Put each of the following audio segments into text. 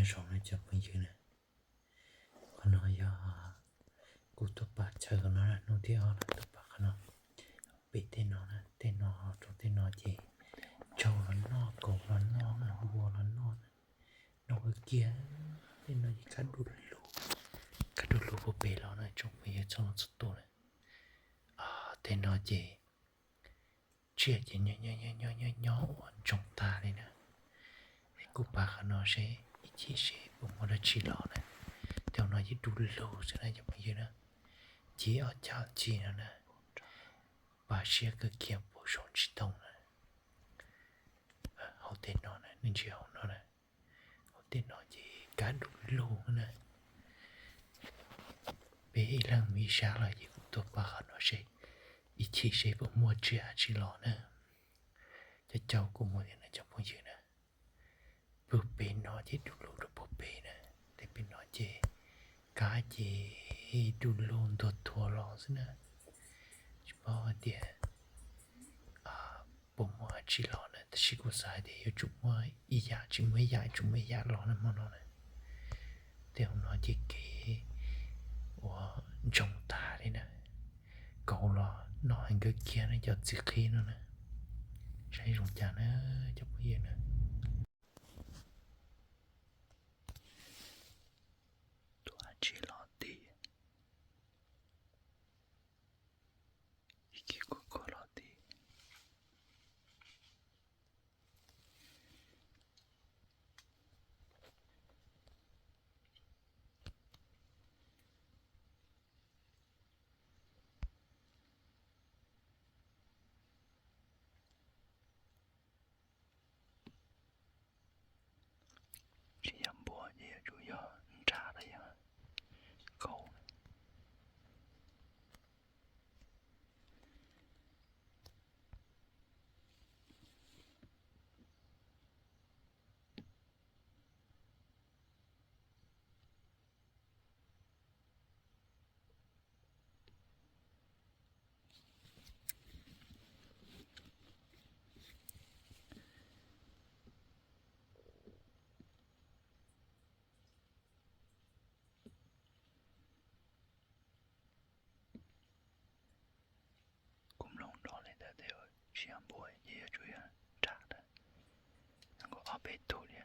Zoo no cov phooj ywg na, qhov no yog kuv tuaj pab chaw no, hnub thib ob no tuaj pab qhov no. Pem tej no na, tej no, rau tej no ces tsau los noj, kaus los noj, npua los noj, noj kiag. Tej no ces kab du lug, kab du lug puag pem los na tsoom phooj ywg, txhua leej txhua tus na. Tej no ces tsiaj ces nyob nyob nyob ua ntsoog tag li na. Kuv pab qhov no seb ib chim seb puas muaj dab tsi los na. Tej no ces du lug xwb na cov phooj ywg na. Ces ob cag ntsis no na, pab siab kawg kiag puas zoo tsis tau na. Hauv tej no na, nej ntsia hauv no na, hauv tej no ces kab du lug na. Peb ib leeg mus ib sab los ces kuv tuaj pab qhov no seb ib chim seb puas muaj tsiaj dab tsi los na. Cov caum kuv mus tias no cov phooj ywg na, puag pem no ces du lug rau puag pem na. Tej pem no ces kab ces du lug ntuag thuav los xwb na. Tsis paub hais tias puas muaj dab tsi los na, tab sis kuv xav hais tias yuav tsum muaj ib yam, tsis muaj ib yam, yuav tsum muaj ib yam los na hmo no na. Tej hauv no ces kev ua ntsoog tag li na. Kaus los noj heev kawg kiag na cov txiv qhib no na. Saib zoo cas na cov phooj ywg na. Tus dab tsi los tim, ib khib khuam khuam los tim. Tsis yog npua ces yuav tsum yog nrad los yog kaus. Kuv mloog nrov li ntawd tes tsis yog npua ces yuav tsum yog nrad ntag. Nkaus ob peb tug li.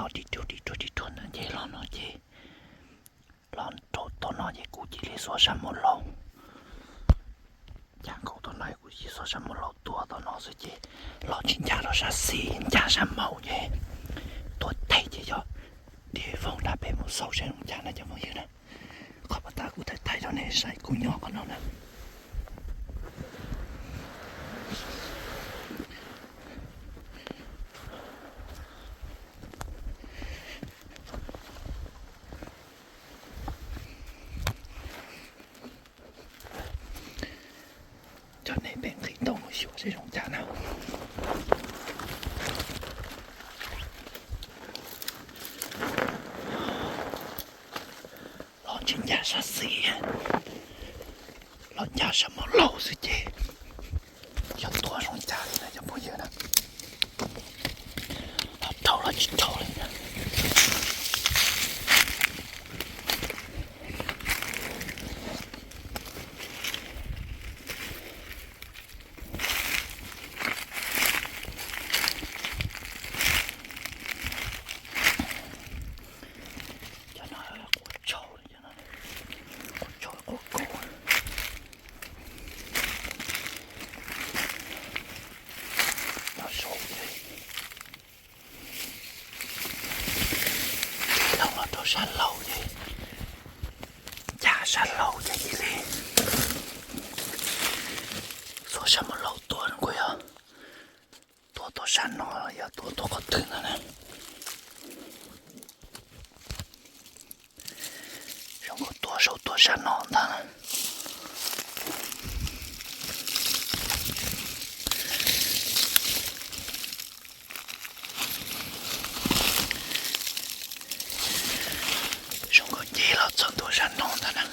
Ris ruag ris ruag ris ruag ntawd ces los no ces los rau tom no ces kuv cia li xuas sab mus laus. Ncaj nkaus tom no kuv cia li xuas sab mus laus tua tom no xwb ces los tsis ncaj rau sab xis, ncaj sab maum ces tua teg ces yog dib voog nram pem mus xauj seb zoo cas na cov phooj ywg na. Qhov pas tas kuv thaij thaij rau nej saib kuv nyob qhov no na. Cov nej pem nqhis tau mus xyuas seb zoo cas na. Los tsis ncaj sab xis, los ncaj sab maum laus xwb ces yog tua zoo cas li na cov phooj ywg na. Los raug los tsis raug li na. Cov no quav tshauv, quav tshauv quav kaus. Nyob saud ces los rau sab laug ces, ncaj sab laug ces cia li xuas sab maum laus tua, kuj yog tua tuaj sab no los yog tua tuaj qhov twg ntag na. Zoo nkaus tua saud tua sab no ntag. Zoo nkaus nce los txog ntua sab no ntag na.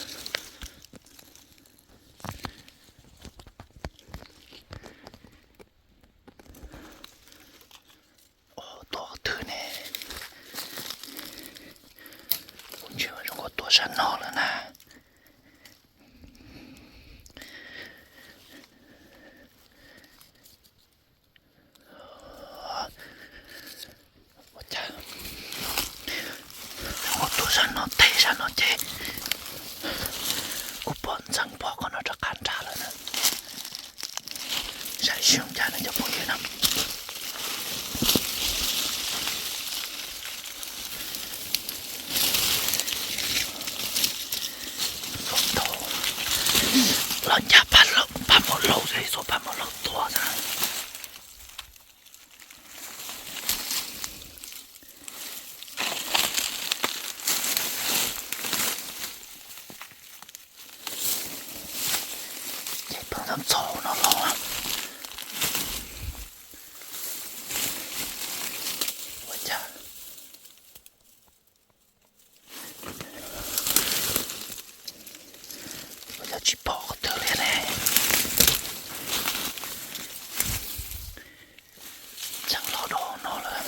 Tua qhov twg ne? Kuv ntshai zoo nkaus tua sab no lawm na. Ua cas ua tua sab no teg sab no ces kuv pom ntxeev pog qhov no rov qab nrad lawm na. Saib zoo cas no cov phooj ywg na. Los ncaj pab maum laus xwb, xuas pab maum laus tua xwb. Ces pheej ntxhov no los, ua cas ua cas tsis pom qhov twg li ne? Tseem los do no lawm,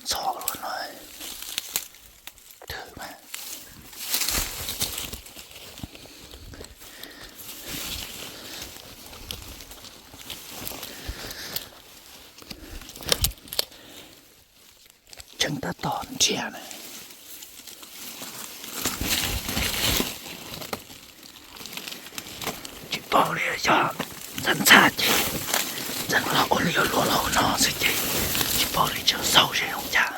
ntxhov luaj no. Twb mas tseem tab tom nrhiav na. Tsis paub li, yog ntxhab ntxhab ces txeev los ua li luaj luaj no xwb ces tsis paub li, tseem xauj seb zoo cas.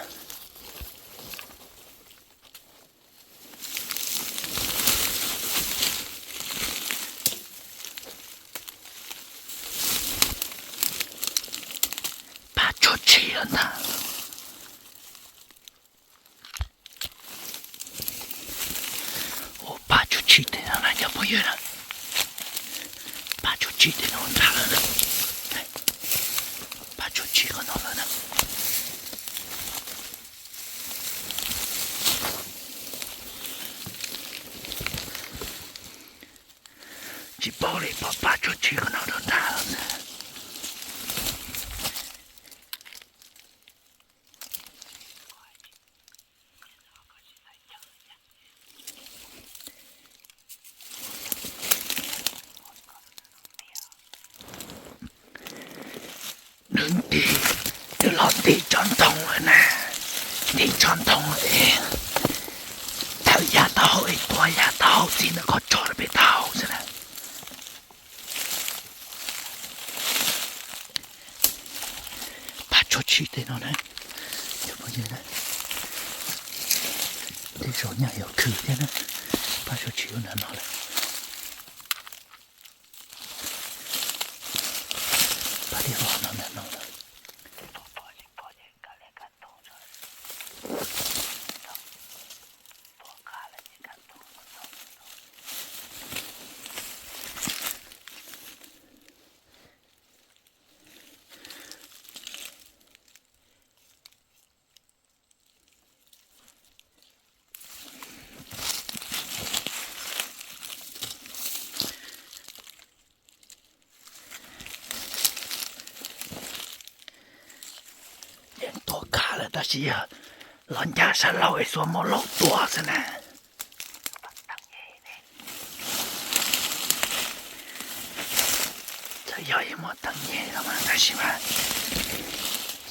Pab tsuag tshis lawm ntag. Ua pab tsuag tshis tej no na cov phooj ywg na. Pab tsuag tshis tej no nrad lawm na. Pab tsuag tshis qhov no lawm na. Tsis paub li, pom pab tsuag tshis qhov no rau nrad lawm na. Nws nti, nws los nti tsob ntoo lawm na. Ntim tsho ntoo es thawm yav taub hau es tuag yav taub hau txij ntawm qhov tso rau pem taub hau xwb na. Pab tso tshim tej no na, cov phooj ywg na, tej zaum nyaj yuav khwv thiab na. Pab tso tshim ua nram no lawm. Pab liaj vog no nram no lawm. Yeej tuag kawg lawm tab sis yog los ncaj sab laug es xuas muab laub tua xwb na. Txawm yog ib muag teeb nyem los mas tab sis mas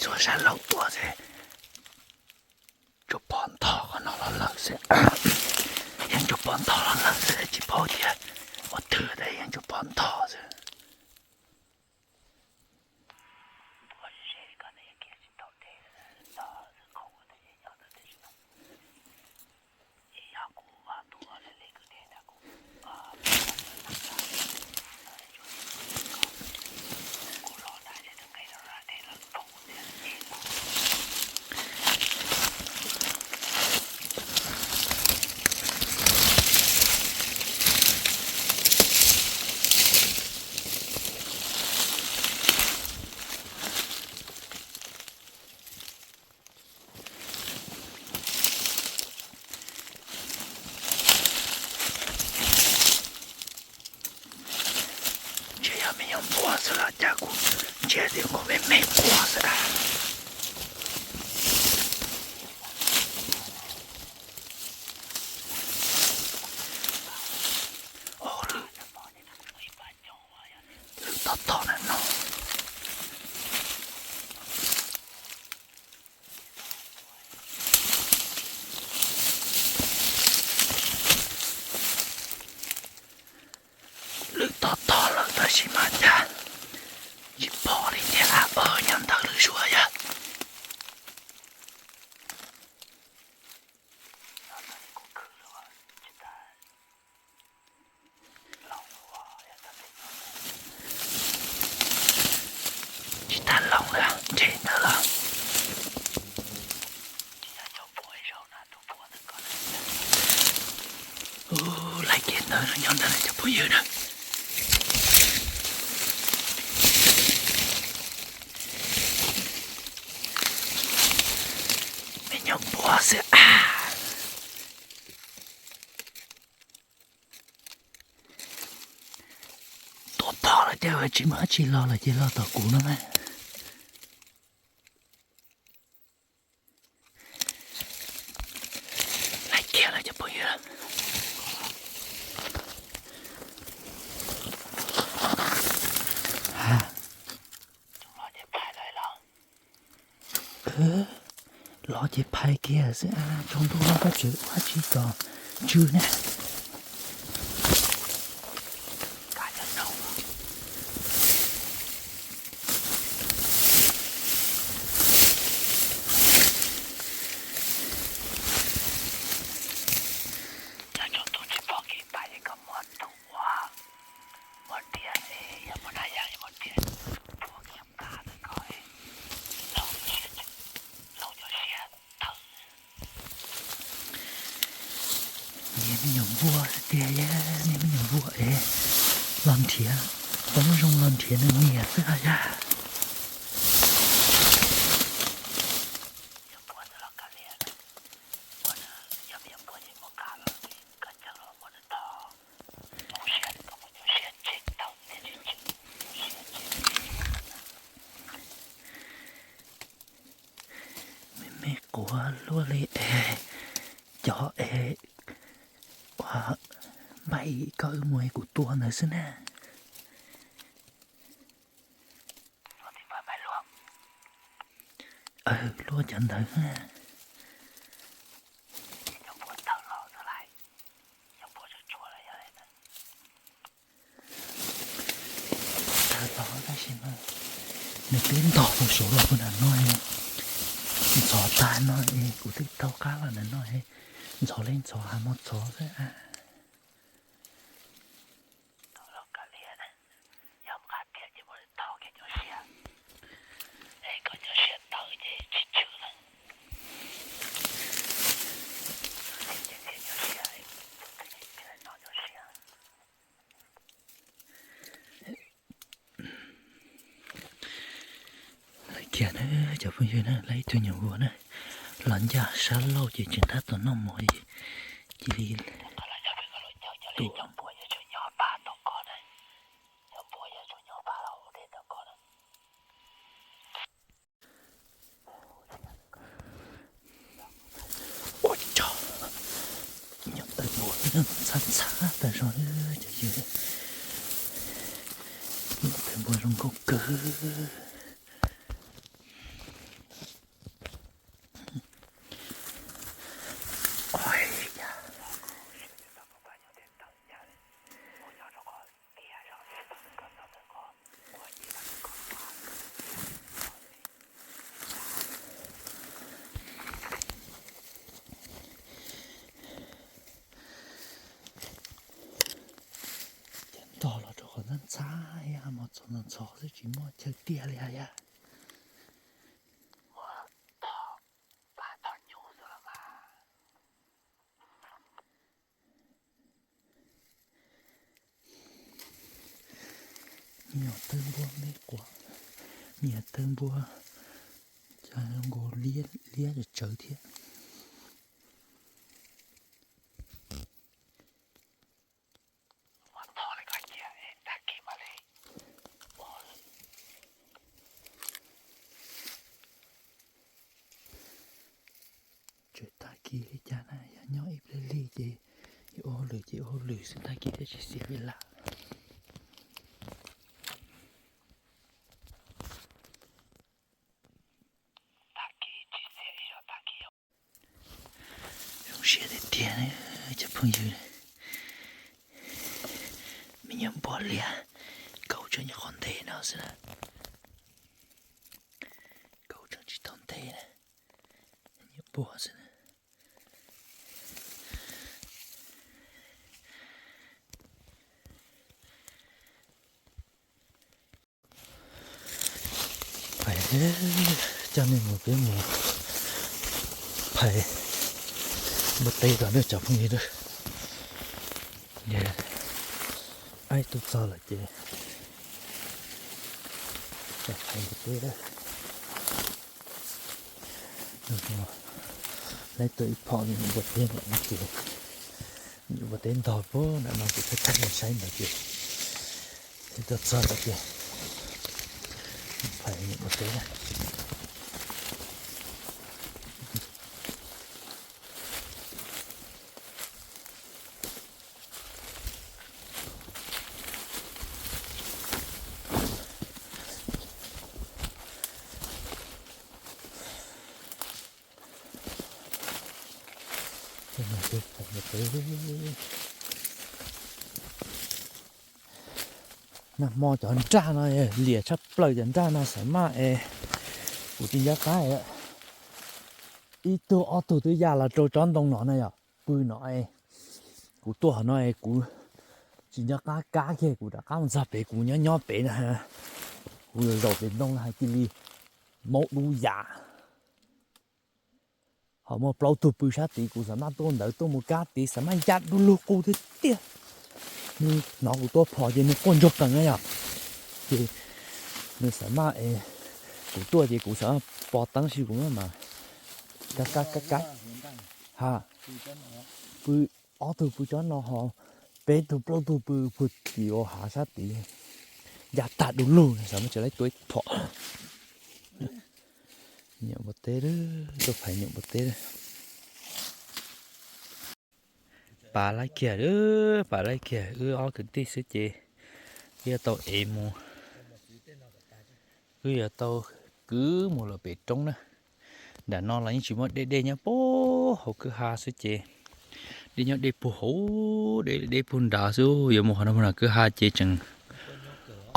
xuas sab laug tua xwb. Tsuas pom ntho qhov no los lawm xwb. Yeej tsuas pom ntho los lawm xwb, tsis paub tias ua twg tab yeej tsuas pom ntho xwb. Ntshe yog me nyuam npua xwb los cas kuv ntsia tias kuv me me quas xwb. Lwm tog tog na no. Lwm tog tog lawm tab sis mas cas tsis pom li tiag, nyob ntawd lwm suab yog. Tsis tas loo lawm, ntshe ntawd los. Ub, laij kiag ntawd nyob ntawd cov phooj ywg na. Me nyuam npua xwb a. Tuaj pom lawm ces tsis muaj dab tsi los lawm ces los tom kuv no mas. Laij kiag lawm cov phooj ywg. Los ces phais kiag xwb a, tsaus ntuj los koj tseem ua dab tsi txog tsw ne. Niag me nyuam npua tiag, niag me nyuam npua es los nrhiav, poob zoo los nrhiav nws niam xwb yog. Me me quav luaj li es cov es ua npaim koj wb mus es kuv tua ntawd xwb na. Luaj cov ntawd. Nws twb ntog rau saud los puag nram no, ntxhov tag no es kuv twb taug qab los ntawm no, ntxhov li ntxhov hav mos txhov xwb a. Kiag na, cov phooj ywg na, lawv ib tug nyuam vuas na, los ncaj sab laug ces tseem tab tom noj mov, cia li tuaj. Ua tsaug, nyuam tawg npua ntxhab ntxhab tag zog li cov yawg. Nyuam tawg npua zoo nkauj kawg. Ces ntog los rau qhov ntxhab ntxhab, hav mos txhov ntxhov ntxhov xwb tsis muaj chaw tiaj li hais yag. Nyuam tawg npua me quav, nyuam tawg npua, cov nkaus liab liab tsawv thiab. Tseem tag kis li cas na, yog nyob ib pliag lig ces ua hauj lwm ces ua hauj lwm xwb, tag kis thiaj tsis xiam li lawm. Zoo siab tiag tiag cov phooj ywg, me nyuam npua liab, kaus tseem nyob qhov ntej no xwb na, kaus tseem tsis tau ntej na, nyuam npua xwb na. Phais, coj nej mus peb mus phais npua teb tom na cov phooj ywg. Aib tub txog lawm ces phais npua teb. Lawv tuaj ib phom me nyuam npua teb no ces, me nyuam npua teb ntog puag nram no ces peb thaij nej saib ntawd ces, tuaj txog lawm ces phais me nyuam npua teb na. Nag hmo cov nraj no liam tshaj plaws, cov nraj no xav maj es kuv tsis nco qab ib tug ob tug twb ya los rau tsob ntoo no na yom, pw no es kuv tuaj qhov no es kuv tsis nco qab kab kiag, kuv rov qab mus txog pem, kuv nyob nyob pem na, kuv zaum zaum pem ntoo no hais cia li maub dub yam. Ho muaj plaub tug pw sab tid, kuv xav maj tuaj ntawd tuaj mus kab tid xav maj ya du lug qus tiag tiag. Nws hnov kuv tua phom ces nws quaj ntsuag qees na yom. Ces nws xav maj es kuv tuaj ces kuv xav maj pov teeb si kuv maj mas kab kab kab kab. Ha, pw ob tug pw tsob no ho peb tug plaub tug pw pw tim ua hav sab tid. Ya tag du lug xav maj tsis laib tua ib phom. Nyuam npua teb, tuaj phais nyuam npua teb. Pav laib kiag, pav laib kiag, wb ob kwv tij xwb ces wb yuav tau ev mus, wb yuav tau kwv mus lawm pem roob na. Nram no los yeej tsis muaj dej, dej nyob puag hauv kwj ha xwb ces, dej nyob dej puag hauv, dej dej puag nrad xwb, yuav mus qhov no mus nram kwj ha ces tseem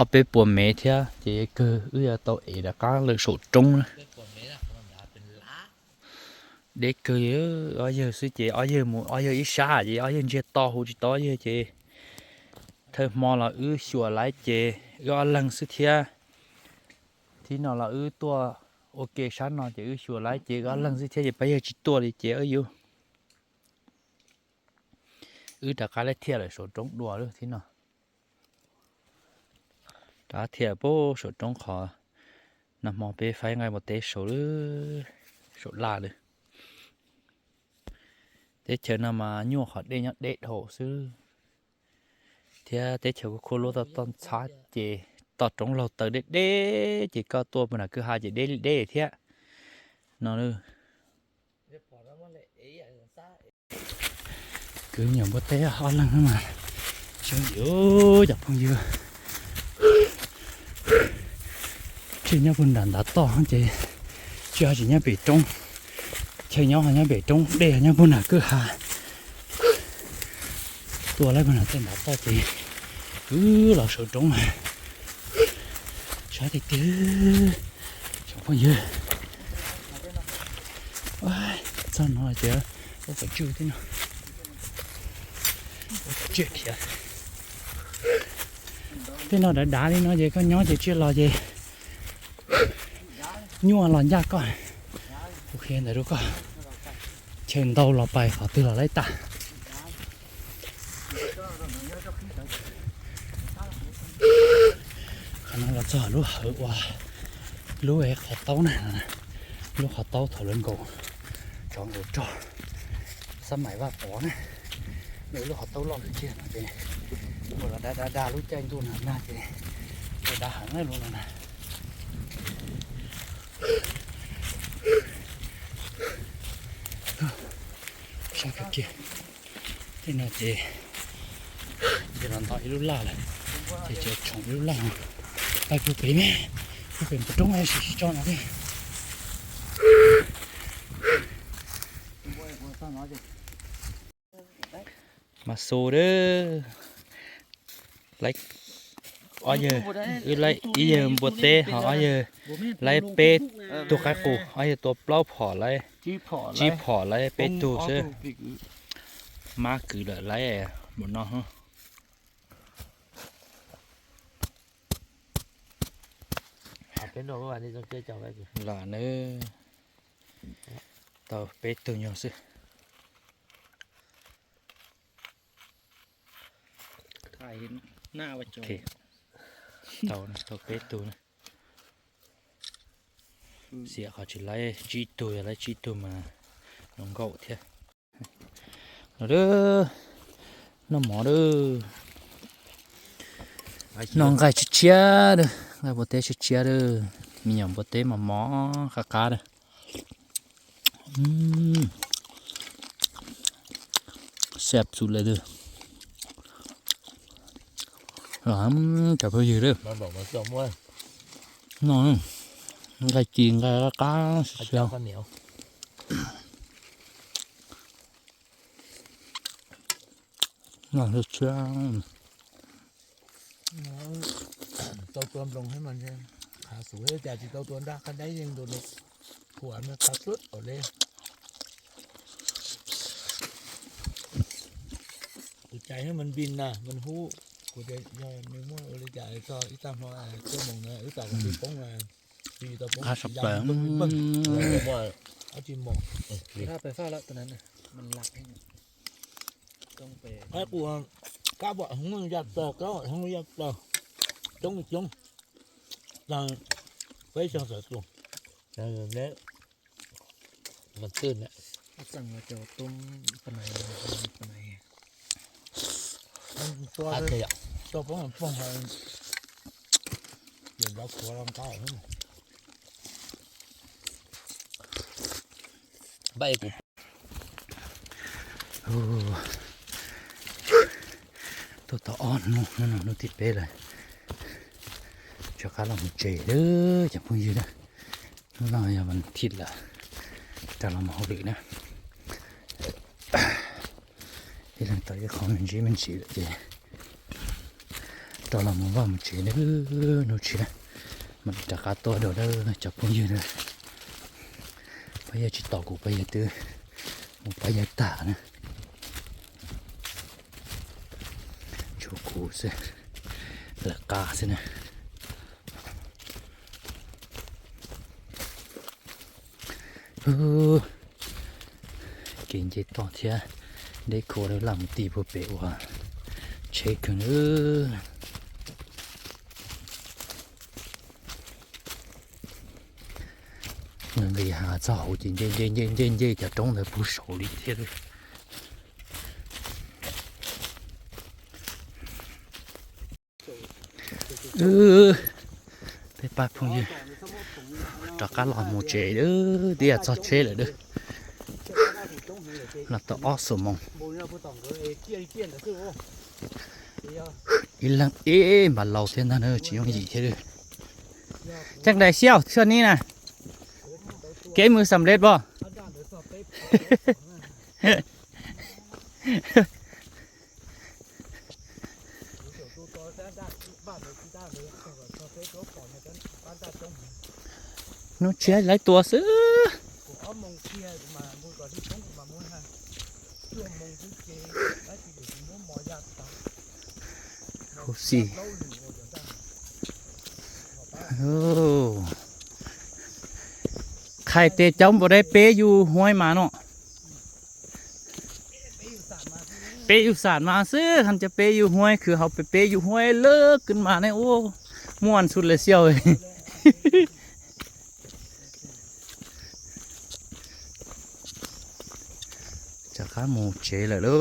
Ob peb puas mev thiab ces kawg wb yuav tau ev rov qab lawm saum roob na. Deb kawg li, ob yawg xwb ces ob yawg mus ob yawg ib sab ces ob yawg ntsiag to hu tsis tau ob yawg ces thawj hmo los wb xyuas lawm ces wb ob leeg xwb thiab. Thib no los wb tuaj ua ke sab no ces wb xyuas lawm ces wb ob leeg xwb thiab ces pab yawg tsis tuaj li ces wb yus wb rov qab lawm thiaj lawm saum roob dua lawm thib no. Rov qab thiaj pem saum roob qhov nag hmo peb faib nqaij npua teb saud lawm, saum laj lawm. Teb chaws no mas nyuaj qhov dej nyob deb dhau xwb, thiab teb chaws kuj khuab lub toj toj ntxhab ces toj roob laug taw deb deb ces koj tuaj puag nram kwj ha ces deb li deb thiab no. Kwv me nyuam npua teb ob leeg mas tseeb yim cov phooj ywg. Tsheb nyob puag nram ntav toj ces tsheb ho tsis nyob pem roob, chaw nyob ho nyob pem roob, dej ho nyob puag nram kwj ha. Tuaj lawm puag nram tej ntav toj ces wb los saum roob na. Sab tiag tiag cov phooj ywg. Txog no ces ua kom tsw thiab no. Ua kom tsw khiav. Tej no dav dav li no ces koj nyob ces tsiaj los ces nyuaj los ncaj koj. Kuv qhia ntawd rau koj. Chaw ntau los pais qhov twg los laib tag. Qhov no los txog lub hawv uas lub qhov taub na, lub qhov taub thaum lawv nkaum tsov nkaum rog, xab maim Vaj Pov na, lub qhov taub loj lub tiag no ces mus los da da da lub caij ntuj nag nag ces ua da heev na lub no na. Sab kawg kiag. Tej no ces ces los nto ib lub laj lawm, ces tseem tshoom ib lub laj no. Pais puag pem ne, puag pem npoo roob sim sib tso no thiab. Mas xu, wb laib ib yawg npua teb ho ob yawg laib peb tug qaib qus, ob yawg tua plaub phom laib, tsib phom laib peb tug xwb. Mab kwv lawm laib npaum no. Los nawb, tau peb tug nyuag xwb. Tau, tau peb tug na. Xiam qhov tsis laib tsib tug, yog laib tsib tug mas zoo nkauj thiab. Los nawb, noj mov nawb. Noj nqaij tshiab tshiab nawb, nqaij npua teb tshiab tshiab nawb. Me nyuam npua teb mos mos qab qab nawb. Xab xu le, cov phooj ywg nawb. Noj nqaij ci nqaij qab qab. Noj tshiab. Tau tua nploos thiab mas ntshe khav xub thiab cas tsis tau tua nraj qab daib yeej ntu no. Kuv me qab xub au le. Kuv cais thiab mas npis na mas hub, kuv tias yog nws muaj ua li cas tso ib tag hmo tuaj moos na wb tas kuv pib poob na. Qab sab plaws. Ab tsis mos. Qaib qus kab vam hoob ya plaws, kab vam hoob ya plaws. Coob coob. Peb xyoo sawv tus. Mas twj na. Txeem los cov tub pab nais, pab nais. Tua, tua poob poog, ces lov khuav los nqa. Npaj kuv tuaj tau ob hnub, hnub no hnub thib peb lawm. Rov qab los mus tsev lawm cov phooj ywg na. Hnub no yog vas thiv lawm, rov los mus hauj lwm na. Ib leeg tau ib qho me ntsis me ntsis lawm ces rov los mus vaj mus tsev na, hnub tshiab mam rov qab tuaj dua na cov phooj ywg na. Pab yawg tsis tos kuv, pab yawg twb mus pab yawg tag na. Tshuav kuv xwb, lawv qab xwb na. Kev nce toj thiab deb khuav laj mus ti puag pem ua tsheb kawg na. Nqis nqis hav txog hauv ces nce nce nce nce nce cov roob ntawd puag saud li thiab. Peb pab phooj ywg rov qab los mus tsev, twb yog txog tsheb lawm dab. Los tau ob xuab moos. Ib leeg ib npav laus thiab ntag na, tsis yooj yim thiab. Caj dais xiauj tshua ni na, kev mus xam lej pom. Hnub tshiab lawv tuaj xwb. Huv si. Qhais tes cauv npaum dab peb yus huaib mas no. Peb yus xam mas xwb, hab cov peb yus huaib khwv hauv peb yus huaib lawm kws mas ne ua muaj txhua le xiauj. Rov qab mus tsev lawm lauj,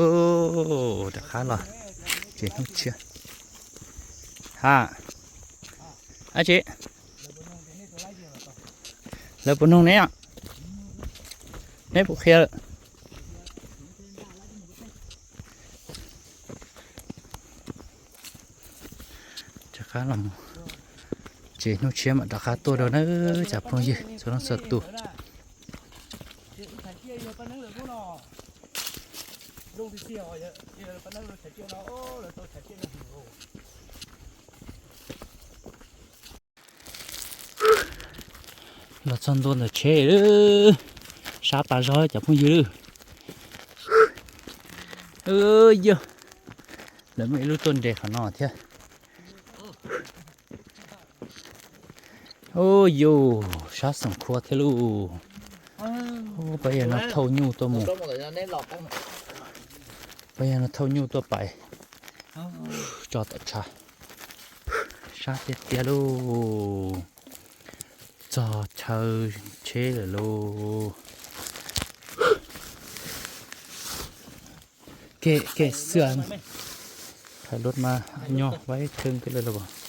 rov qab los tsev hnub tshiab. Ha, dab tsi? Lawv puas noog neb? Neb puas qhia? Rov qab los mus tsev hnub tshiab mam rov qab tuaj dua na cov phooj ywg txhua leej txhua tus. Los txog ntua ntawm tsheb, sab tas zog cov phooj ywg. Yog, lawv muaj ib lub tuaj nres qhov no thiab. Ub yus, sab Xoom Khuab thiab lauj. Pab yawg no thauj nyuj tuaj mus. Pab yawg no thauj nyuj tuaj pais tso tom tshav. Sab tiag tiag lauj. Txog chaw tsheb lawm lauj. Kem kem xwb. Hais lus mas nyob vaj theeb kiag lawm lauj.